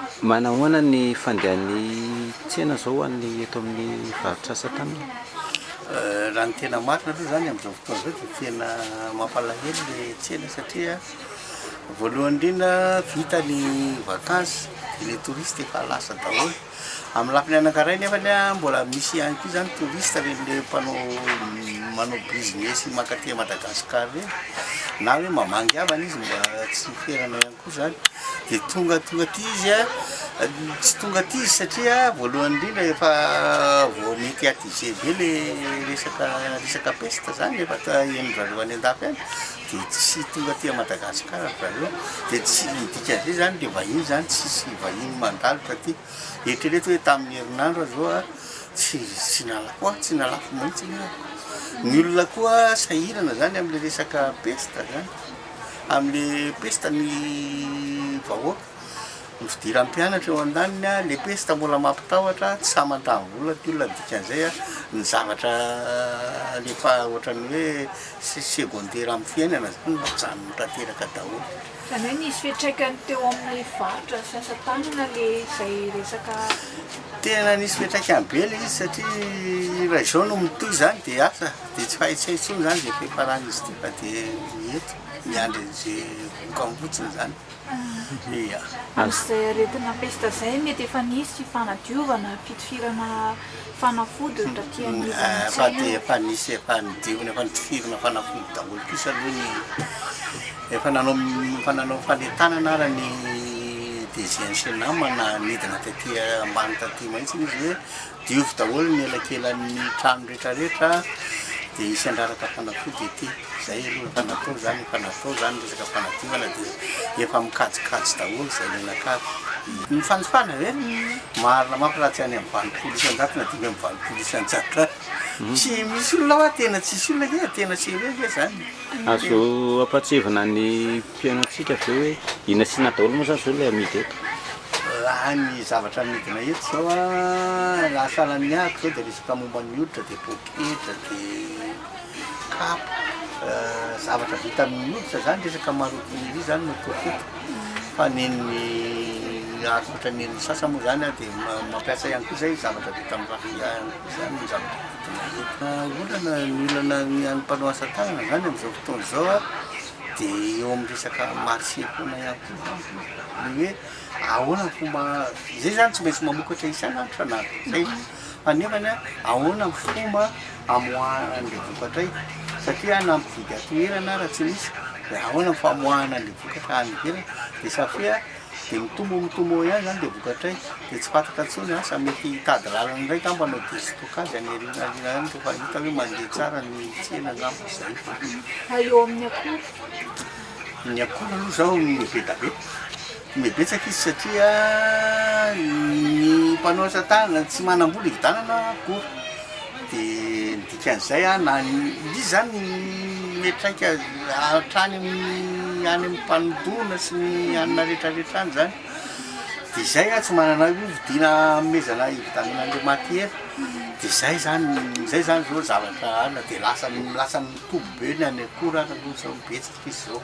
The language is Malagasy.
Manahoana ny fandehan'ny tsena izao ho an'ny eto amin'ny varotra asa tanana? Raha ny tena marina aloha izany amin'izao fotoana izao dia tena mampalahelo ilay tsena satria voalohany indrindra vita ny vakansy dia ilay touriste efa lasa daholo. Amin'ny lafiny anankiray nefany mbola misy ihany koa izany touriste ireny le mpanao manao business mankaty Madagascar ireny na hoe mamangy havana izy mba tsy ferana ihany koa izany. Dia tonga tonga aty izy a, tsy tonga aty izy satria voalohany indrindra efa vao mediatisé be le resaka resaka peste zany efa henon-dry zareo any an-dafy any de tsy tonga aty à Madagascar ry zareo de tsy ny dikan'izay zany le vahiny zany tsisy vahiny mandalo taty, eritrereto hoe tamin'ny herinandro aho zao a tsy tsy nalafo aho tsy nalafo mihitsy aho, ny olona koa sahirana zany am'le resaka peste zany. Amin'le pesta ny vahoaka, ny fidiran'ny mpianatra eo andaniny a, le pesta mbola mampitahotra, tsy sahy mandany vola ty olona, dikan'izay a ny zavatra alefa ohatran'ny hoe secondaire amin'ny fiainana zany mijanona tanteraka daholo. Izany hoe nisy fiantraikany teo amin'ny varotra sy asa tanana le izay resaka. Tena nisy fiantraikany be le izy satria raha izao no mitohy zany de asa. Dia tsy hay tsy hay intsony izany izay fiafaran'izy ity fa dia ny eto miandry an'izay vokany fotsiny izany. Ia. Amin'izay aretina pesta izay mety efa nisy fanadiovana, fitifirana fanafody taty anivon'ny tsena. Fa dia efa nisy efa nodiovina efa nitifirina fanafody daholo kosa aloha ny efa nanao efa nanao fanentanana ara ny DG ny Cenam na nidina taty ambany taty mihitsy izy hoe Diovy daholo ny elakelan'ny trano retraretra dia hisy handraraka fanafody ety. Zay aloha efa natao zany, efa natao zany resaka fanadiovana dia efa mikajikajy daholo zay mianakavy. Ny fanjifana ve? Marina mafy raha tsy any amin'ny 80% na 85% any. Tsy misy olona hoa tena tsisy olona nge, tena sérieux nge zany. Azo ampahatsiahivina ny mpihaino antsika ve hoe inona sy inona daholo moa izany izao ilay amidy eto? Raha ny zavatra amidina eto izao an, raha sahala ny ahako izao dia resaka momba ny hoditra dia poketra dia kapa, zavatra vita amin'ny hoditra izany, resaka maroquinerie izany no ataoko eto, fa nen'ny ankoatra nen'ny sasany moa izany an dia mampiasa ihany koa izay zavatra vita amin'ny rafia ihany koa izany ny zavatra amidina eto. Olana, ny olana ny an'ny mpanao asa tanana izany amin'izao fotoana izao an dia eo amin'ny resaka marché foana ihany koa izany ny hoe ahoana ny fomba, zay zany tsy maintsy mamokatra isan'andro isan'andro, zay fa nefany an ahoana ny fomba amoahana an'le vokatra io satria na mpividy an-toerana ara tsy misy de ahoana ny famoahana an'le vokatra any ivelany de ça fait de mitombo mitombo eo ihany zany le vokatray de tsy fantatra intsony asa mety hitady lalana indray angamba hanao déstockage any aoriana aoriana any rehefa hita hoe mandeha tsara ny tsena angamba zay. Eo amin'ny akora? Ny akora aloha zao mibe da be, mihabetsaka izy satria ny mpanao asa tanana tsy manam-bola hividianana akora, de ny dikan'izay a na ny izy zany miantraika hatrany amin'ny any amin'ny mpandona sy ny anona rehetrarehetra any zany, de zay a tsy manana hoe vidiana hanomezana hividianana an'le matière, de zay zany zay zany zao zavatra anona de lasa lasa mitombo be ny any akora ary aloha zao betsaka izy zao.